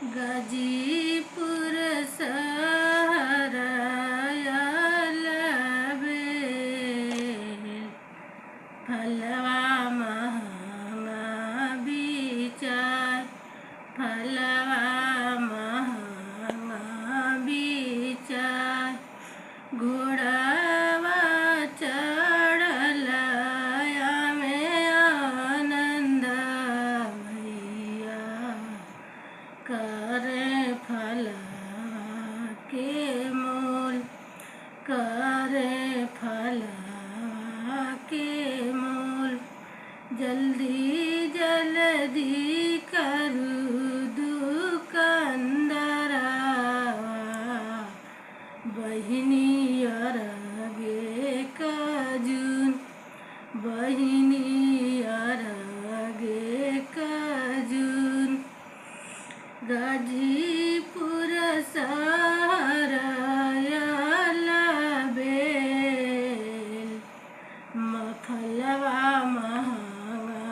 गाजीपुर सहरया बेल, फलवा महंगा बिचाय, फलवा महंगा बिचाय। घोड़ावा चढ़ल में आनंद भैया, करे फलवा के मोल, करे फलवा के मोल। जल्दी जल्दी करू दुकानदारवा, बहिनी अरगे कजून, बहिनी अरगे कजून। गाजीपुर सहरया बेल, फलवा महंगा।